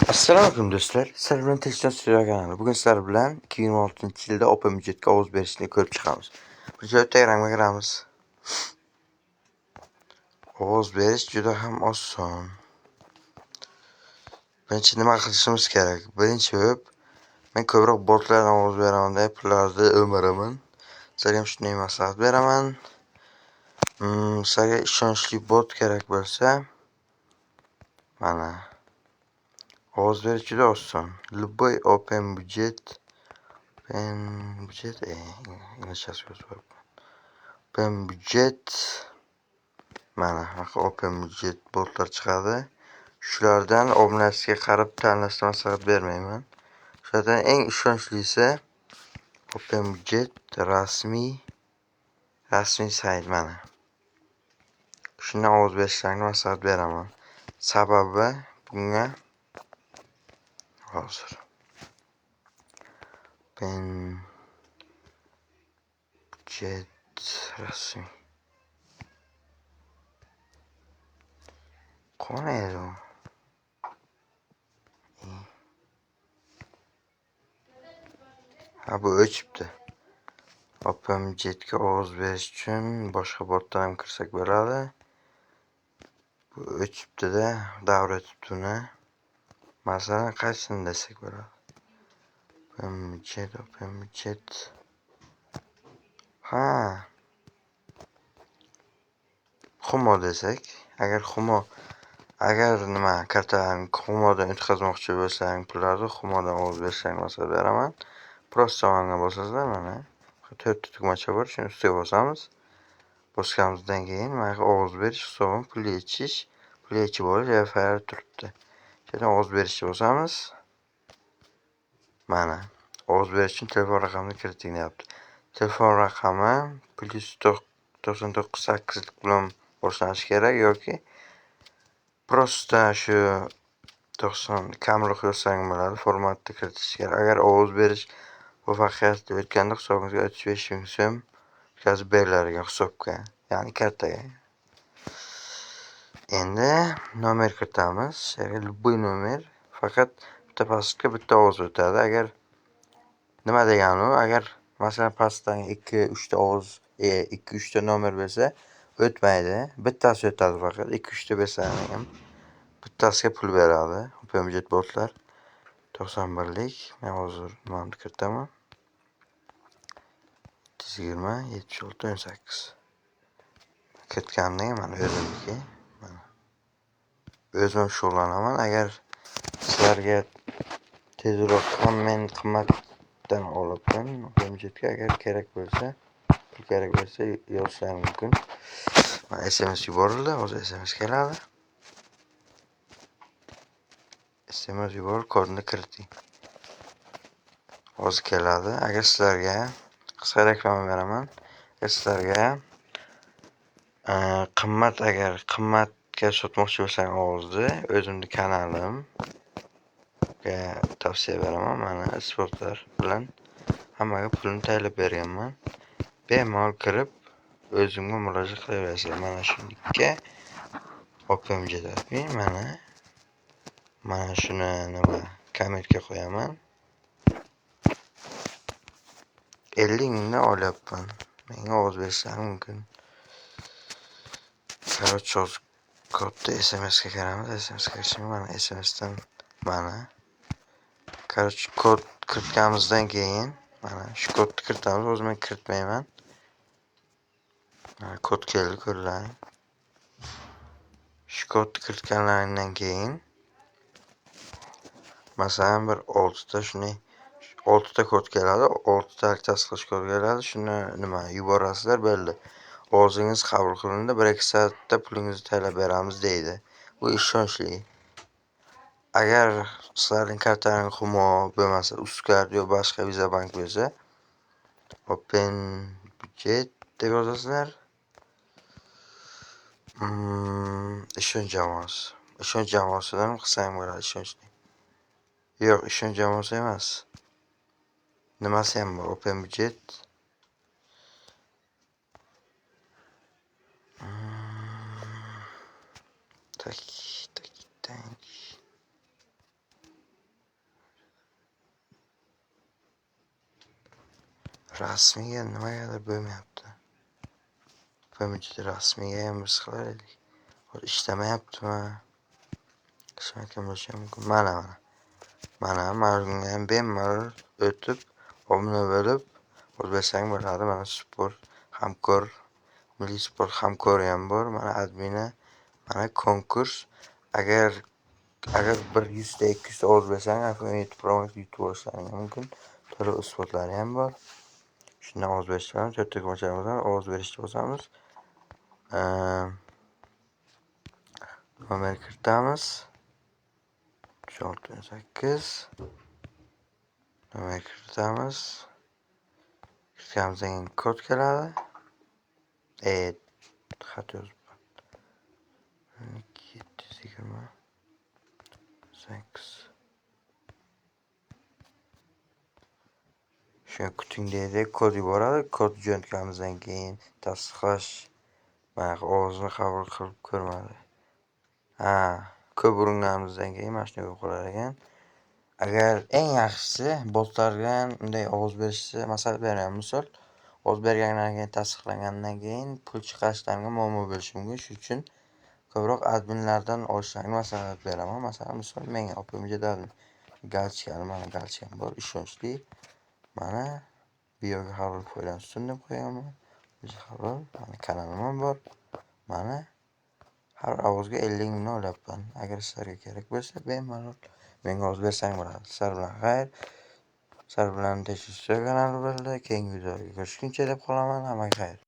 Assalomu alaykum do'stlar. Sizlar bilan Tekshon Studio kanali. Bugun sizlar bilan 2026-yilda Open Budgetga ovoz berishni ko'rib chiqamiz. Birinchi Telegramga kiramiz. Ovoz berish juda ham oson. Birinchi nima qilishimiz kerak? Birinchi bo'lib men ko'proq botlardan ovoz beraman deb pullarni o'miraman. Sizlarga ham shunday maslahat beraman. Sizlarga ishonchli bot kerak bo'lsa, mana ovoz berish juda oson. Любой Open Budget, Open Budget, inglizchasi yozib yuboribman. Open Budget, mana bunaqa Open Budget botlar chiqadi. Shulardan obunasiga qarab tanlashni maslahat bermayman. Shulardan eng ishonchlisi Open Budget rasmiy sayt mana. Shundan ovoz berishlaringni maslahat beraman. Sababi bunga hozir Open Budget rasmiy. Qani edi u? Ha, bu o'chibdi. Open Budgetga ovoz berish uchun boshqa botdan ham kirsak bo'ladi. Bu o'chibdi-da, davr o'tibdi uni. Masalan, qaysini desak bo'ladi? Open Budget, Open Budget. Ha. Humo desak, agar Humo, agar nima kartalarni Humodan o'tkazmoqchi bo'lsang, pullarni Humodan ovoz berishlaringni maslahat beraman. Просто manga bosasizlar, mana to'rtta tugmacha bor, shuni ustiga bosamiz. Bosganimizdan keyin mana ovoz berish hisobini pul yechish, pul yechib olish FR turibdi. Shundan ovoz berishni bosamiz. Mana ovoz berish uchun telefon raqamini kiriting deyapti. Telefon raqami +99 8 bilan boshlanishi kerak yoki просто shu 90 kamroq yozsang bo'ladi, formatni kiritish kerak. Agar ovoz berish muvaffaqiyatli o'tganda hisobingizga 35 ming so'm o'tkazib berilar ekan hisobga, ya'ni kartaga. Endi nomer kiritamiz. Любой nomer, faqat bitta pastga bitta ovoz o'tadi. Agar nima degani u? Agar masalan pastdan 2-3 ta ovoz, 2-3 ta nomer bersa o'tmaydi. Bittasi o'tadi faqat. 2-3 ta bersa ham bittasiga pul beradi. Open Budget botlar 91lik. Men hozir nimamni kiritaman. 120 76 18. Kiritganimdan mana o'zimniki. Mana. O'zim shug'ullanaman. Agar sizlarga tezroq ham men qimmatdan olibman Open Budgetga, agar kerak bo'lsa, pul kerak bo'lsa yozishlaring mumkin. Mana SMS yuborildi, hozir SMS keladi. SMS yuborib, kodni kiriting. Hozir keladi. Agar sizlarga qisqa reklama beraman. Agar sizlarga qimmat, agar qimmatga sotmoqchi bo'lsang ovozni, o'zimni kanalimga tavsiya beraman. Mana isbotlar bilan hammaga pulini tayyorlab berganman. Bemalol kirib o'zimga murojaat qilaverasizlar. Mana shunikka Open Budget admin, mana shuni nima kommentga qo'yaman. 50 mingdan olyapman. Menga ovoz berishlari mumkin. Короче, hozir kodni SMSga kiramiz. SMSga kirishim, mana SMSdan mana. Короче, kod kiritganimizdan keyin mana shu kodni kiritamiz. Hozir men kiritmayman. Mana kod keldi, ko'rlaring. Shu kodni kiritganlaringdan keyin masalan bir 6 ta shunday 6 ta kod keladi, 6 talik tasdiqlash kodi keladi. Shuni nima yuborasizlar, bo'ldi. Ovozingiz qabul qilindi, 1-2 soatda pulingizni tayyorlab beramiz deydi. Bu ishonchli. Agar sizlarning kartalaring Humo bo'lmasa, Uzcard yo boshqa Visa bank bo'lsa, Open Budget deb yozasizlar. Ishonch jamoasi. Ishonch jamoasidan qilsang bo'ladi, ishonchli. Yo'q, ishonch jamoasi emas. Nimasi ham bor? Open Budget. Tak, tak, tak. Rasmiyga nimagadir bo'lmayapti. PMJda rasmiyga ham biz qilar edik. Hozir ishlamayaptimi? Ishlamayotgan bo'lishi ham mumkin. Mana, mana. Mana, mana bunga ham bemalol o'tib, obuna bo'lib, ovoz bersang bo'ladi. Mana sport hamkor, milliy sport hamkori ham bor. Mana admini, mana konkurs. Agar bir 100 ta, 200 ta ovoz bersang, iPhone 17 Pro Max yutib olishlaring mumkin. To'liq isbotlari ham bor. Shundan ovoz berishni to'rtta tugmachani bosamiz, ovoz berishni bosamiz. Nomer kiritamiz. 36 18 nomer kiritamiz. Kiritganimizdan keyin kod keladi. Xato yozibman. 728. Shuni kuting deydi, kod yuboradi. Kod jo'natganimizdan keyin tasdiqlash, mana ovozni qabul qilib ko'rmadi. Ha, ko'p uringanimizdan keyin mana shunday bo'lib qolar ekan. Agar eng yaxshisi botlarga unday ovoz berishni maslahat beraman. Misol, ovoz bergandan keyin, tasdiqlangandan keyin pul chiqarishlarga muammo bo'lishi mumkin. Shuning uchun ko'proq adminlardan olishlarini maslahat beraman. Masalan, misol, menga OPMJda галочка li, mana галочка m bor, ishonchli. Mana bioga har bir foydalansin deb qo'yganman. Halol, mana kanalim ham bor. Mana har ovozga 50 mingdan olyapman. Agar sizlarga kerak bo'lsa, bemalol menga ovoz bersang bo'ladi. Sizlar bilan xayr. Sizlar bilan Tekshirish kanali bo'ldi. Keyingi videolarda ko'rishguncha deb qolaman. Hammaga xayr.